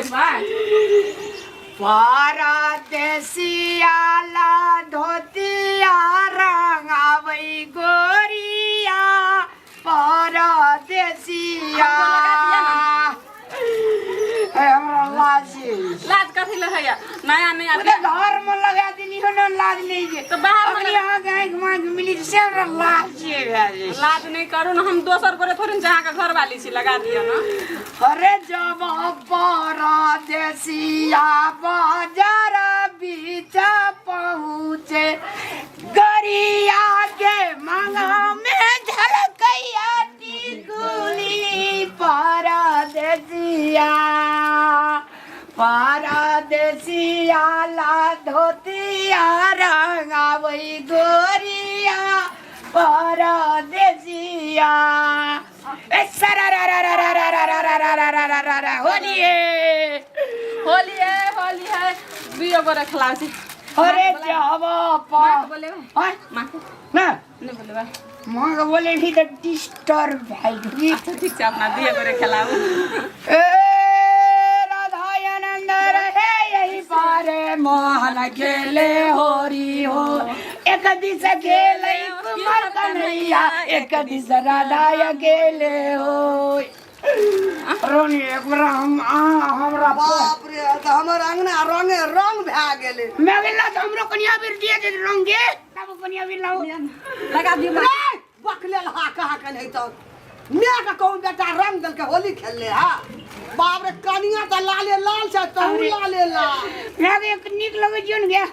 देखबै। परदेसिया ला धोतिया रंगाबै गोरिया परदेसिया। हमको लगा दिया ना। हे, हमरा लाज छै। लाज कथी लए होइया? नया नया ओ तऽ घर में लगा देली हो ने, लाज नहीं जे। तऽ बाहर में अखनी अहाँके आँखि माँखि मिली से हमरा लाज जे भए जाइ छै। लाज नहि करू ने, हम दोसर गोरे थोड़े ने छै, अहाँके घरवाली छी, लगा दिअ ने। अरे जब परदेसिया बाजार बीच पहुँचे गरिया के मांगा में झलकैया टिकुली परदेसिया, परदेसिया ला धोतिया रंगाबै गोरिया परदेसिया। ए सरा रा रा रा रा रा रा रा रा रा रा रा रा रा, होली है। होली है, होली है। दुइयो गोरे खेलाबै छी। अरे जब माँ के बोलेबै? आय? माँ के। ना। नहि बोलेबै? माँ के बोले भी तऽ डिस्टर्ब भए गेली। अच्छा ठीक छै, अपना दुइयो गोरे खेलाबू। ए राधा आनंद रहे यही पारे, मोहन खेले होरी हो। एक दिस खेले कुमार कन्हैया, एक दिस राधा अकेले हो। रोनी एक बार हम आ हमरा बाप रे, तऽ हमर अंगना रंगे रंग भए गेलै। मैं गेला तऽ हमरो कनिया बेर दिए दे रंग गे, तब कनिया बेर लाओ। लगा दियौ। रे बकलेल हा कहा कन है तऽ my के कहूँ बेटा रंग देलकै होली खेलले हा। बाप रे, कनिया तऽ लाले लाल छै, तहु अरे। लाले लाल। मैं के एक नीक लगै छियौ ने गे।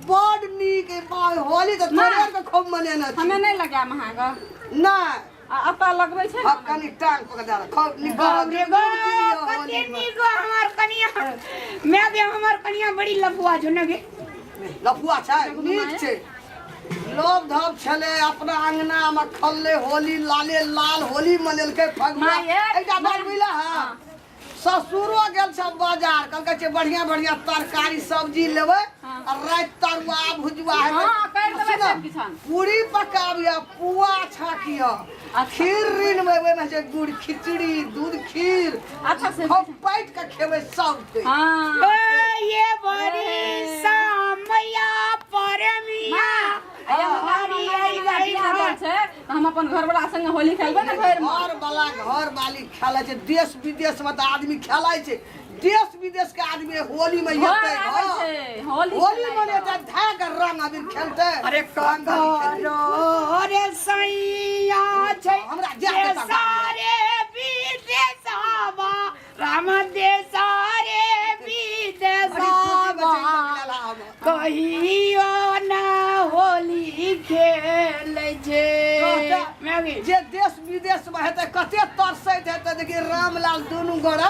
बड नीक है बाप, होली तऽ माँ। तोरे के खूब मनेने छी। हमे नहि लगायब अहाँके। नहि। आ एतऽ लगबै छै हँ, कनि टांग पकड़ दे, खूब नीक। बाप रे बाप, कते नीक हो हमर कनिया। मैं के हमर कनिया बड़ी लफुआ छौ ने गे। लफुआ छै, नीक छै। लोभ धप छलै अपना अंगना मे खलले होली, लाले लाल होली मनेलकै फगुआ। माँ ये, एकटा बात बुझला? हँ, ससुरो गेल छै बाजार, कहलकै छै बढ़िया बढ़िया तरकारी सब्जी लेबै आ राति तरुआ भुजुआ हेतै। हँ, करि देबै। सुनऽ, सब किसान। पूरी पकाबिह, पुआ छाकिह, खीर ऋण ओहिमे छै गुड़ खिचड़ी दूध खीर। अच्छा से खूब बैठ के खेबै सब कोइ। हाँ। ए, ये बड़ी सामया परमिया हरी आई गई। बियाह भेल छै तऽ हम अपन घरवला संगे होली खेलबै ने भरि में। घर वाला घर वाली खेलै छै। देश विदेश में तऽ आदमी खेलै छै, देश विदेश के आदमी होली में घर एतै। आबै हँ। छै होली होली खेलाइ मनेतै, धए के रंग अबीर खेलतै। अरे ककरो रे सैया छै हमरा जाय के तक। सारे विदेशवा राम देसारे विदेशवा कहियो ना होली खेलै छै। मैगी। जे देश विदेश में हेतै कते तरसैत हेतै। देखी, रामलाल दुनू गोरा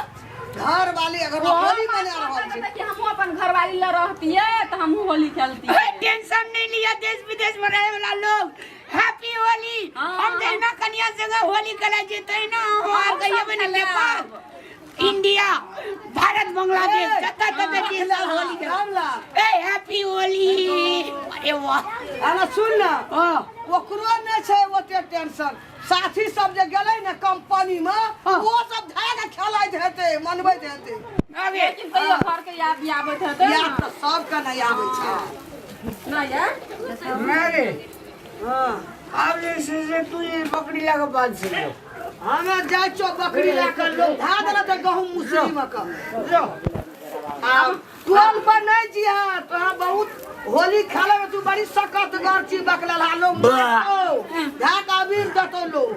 घर वाली अगर होली मना रहल छै। कि हमहूँ अपन घरवाली लग रहतियै तऽ हमहूँ होली खेलतियै। ए, टेंशन नहीं लिया, देश विदेश में रहे वाला लोग, हैप्पी होली। हाँ। हम तहिना कनिया संगे होली खेलै छी, तहिना हम आर हमहूँ कहियो सब ने खेलायब। नेपाल, इंडिया, भारत, बांग्लादेश, जतऽ ततऽ छी सब होली खेलब। रामलाल। ए हैप्पी होली, अरे वाह। आना सुन ना। हाँ। ओकरो नहि छै ओते टेंशन। साथी सब जे गेलै ने कंपनी में, ओ सब धए के खेलैत हेतै, मनबैत हेतै। अबे लेकिन तैयो घरके याद भी आबैत हेतै ने। याद तऽ सबके नहि आबै छै। नहि यार। मेरे हँ। आब जे छै से तू ई बकरी लऽ कऽ बाज छै। हमे जाइ छियौ बकरी लए कऽ, लोक धए देलक तऽ गहूँम मुसरी मे कऽ। जो। आब टोल पर नहि जिहा तोरा, बहुत होली खेले में तू बड़ी सकतगर छी बकलेल। हालो धए कऽ अबीर देतौ लोग।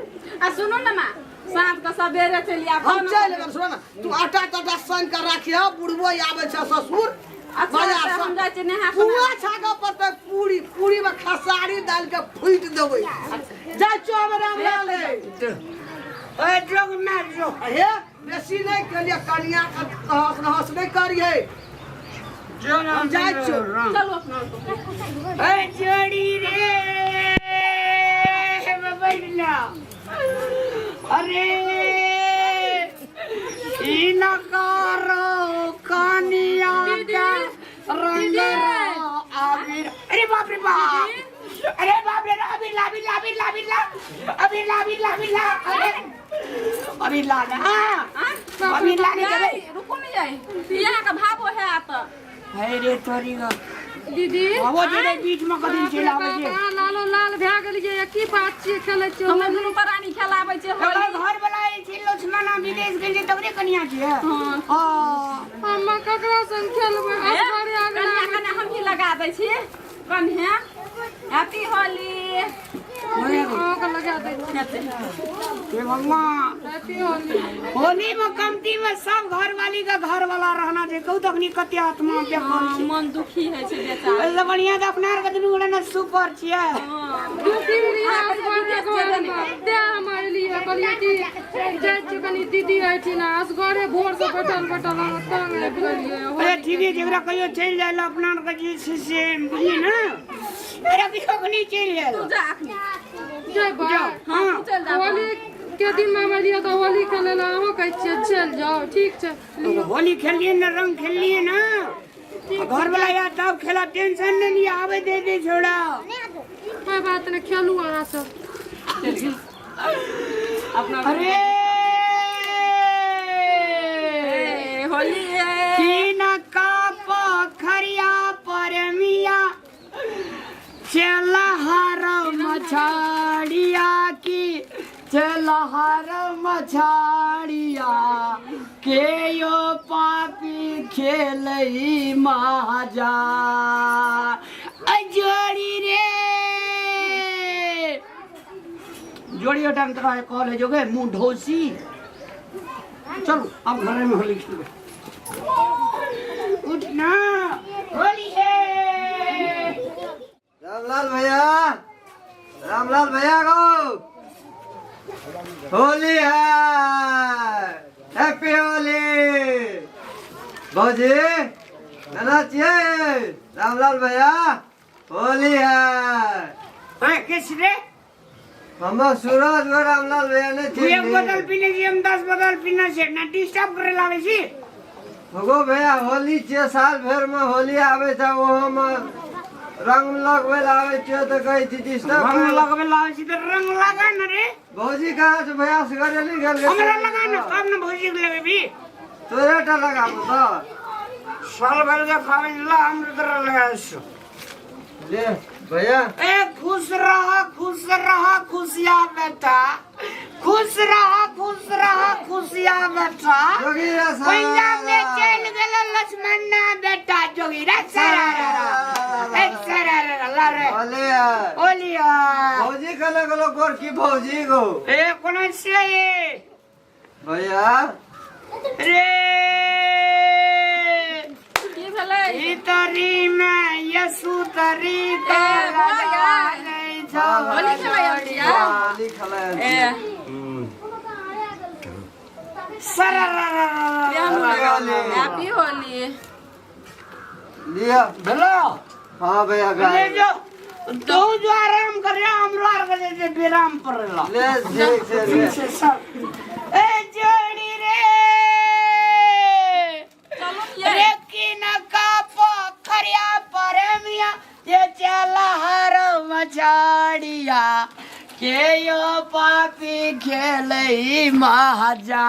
आ सुनू ने माँ, साँझ के सबेरे चलि आब। हम चलि एबै। सुन ने, तू आटा ताटा सान कऽ राखिह, बुढ़बो आबै छै ससुर अच्छा। बाजार तऽ सँ। हम जाइ छी नेहा पुआ छाकऽ पड़तै, पूरी, पूरी में खेसारी डालि के फूटि देबै। जाइ छियौ हम रामलाल रे। ए जो ना जो। हे, बेसी नहि केलियै, कनिया के तहस नहस नहि करियै। जो ना। हम जाइ छियौ। चलू अपना। ए जोड़ी रे बैठना, अरे ई न करो कनिया का रंग अबीर। अरे बाप रे बाप। अरे बाप रे, अबीर ला, अबीर ला, अबीर ला, अबीर ला, अबीर ला, अबीर ला, अबीर ला, अरे अबीर ला ना, अबीर ला नहीं देबै। रुकू नहीं जाए, यहाँ के भावो है आत। हे रे तोरी गो। दीदी, आबो जेबै बीच में कदिन चलि आबै छै। अहाँ लालो लाल भए गेलियै, की बात छियै खेलै छियै? हमे दुनू प्राणी खेलाबै छै एकर होली। घर वाला जे छै लक्ष्मणा विदेश गेल छै तकरे कनिया छियै। हँ। हँ। हम ककरा संग खेलबै? ए, असगरे अगला। कनिया कनिया हम भी लगा दै छी कन्या, हैप्पी होली। अहाँके लगा दै छी। हे भगवान। हैप्पी होली। होली में कमती में सब घर वाली का घर वाला रहना छै, कहू तखनी कते आत्मा बेकल छै। मन दुखी होइ छै बेचारा। ओहिसँ बढ़िया तऽ अपना आरके दुनू गोटा ने सुपर छियै। दुखी रहियै असगरे घरमे, तें हम एलियै। कहलियै कि जाइ छियै कनि दीदी एहिठिना, असगरे भोरसँ बैठल बैठल हम तंग आबि गेलियै। अरे ठीक है, जेकरा कहियो चलि जाय लए अपना आरके जे छै से बुझलियै ने, एकरा कहियो नहि चलि जाय तू लए। जा अखनी। जेबै। हँ। तू चलि जा। होली के दिनमे हम एलियै तऽ होली खेलै लए अहूँ कहै छियै चलि जाउ। ठीक छै, लिअ। होली खेललियै ने, रंग खेललियै ने, घर वाला यार तब खेला, टेंशन नहीं लिया, आवे दे दे छोड़ा। कोइ बात नहि, खेलू अहाँ सब। अपना। अरे। ए, होली है। तीन का पोखरिया पर मिया चल हर मछाड़िया की, चल हर मछाड़िया के यो पापी खेलई महाजा जोड़ी रे जोड़ी ओटाम तोरा कॉल है जोगे मुंह ढोसी। चलो अब घरे में होली खेलबै। उठना, होली है। रामलाल भैया, रामलाल भैया को होली है, हैप्पी होली। भौजी नाना छियै। रामलाल भैया होली है। ए, किस रे? हम सूरज गो रामलाल भैया ने। तू एक बोतल पीने छी, हम 10 बोतल पीने छी ना, डिस्टर्ब करे लागे छी। गो भैया, होली छियै, साल भरि में होली आबै छै, ओहो में रंग लगबै लए आबै छियै तऽ कहै छी डिस्टर्ब। रंग लगबे लागे छी तऽ रंग लगा न रे। भौजी कहाँ छै? भैया से घरे नहि गेल? हमरा लगा न तब न भौजी के लगेबी। तोरे टा लगाबू तऽ। साल भर के खावे ला, हम तोरा लगा छौ। ले भैया। ए, खुश रह, खुश रह खुशिया बेटा, खुश रह, खुश रह खुशिया बेटा। जोगीरा। पंजाब में चल गेल लक्ष्मण बेटा, जोगीरा सरा ए सरा ला रे। होली है। ओलिया। भौजी कने गेलो गोरकी भौजी गो? ए, कोनो से भैया। रे। की भेलै? भीतरी में यसु तरी। ए, भऽ गेल। होली खेलै आयल छियै? होली खेलै आयल ए छियै। सरा। हैप्पी होली। लिअ। भेलो? हाँ भैया। ले। गाय जो तू जो आराम कर रहा, हमरो आर के जे विराम पड़ेला। ले, ठीक छै, ले। से सब ए जोड़ी रे। चलू ये। रे किन का पोखरिया पर मिया ये चला हर मछाड़िया के यो पापी खेलई महाजा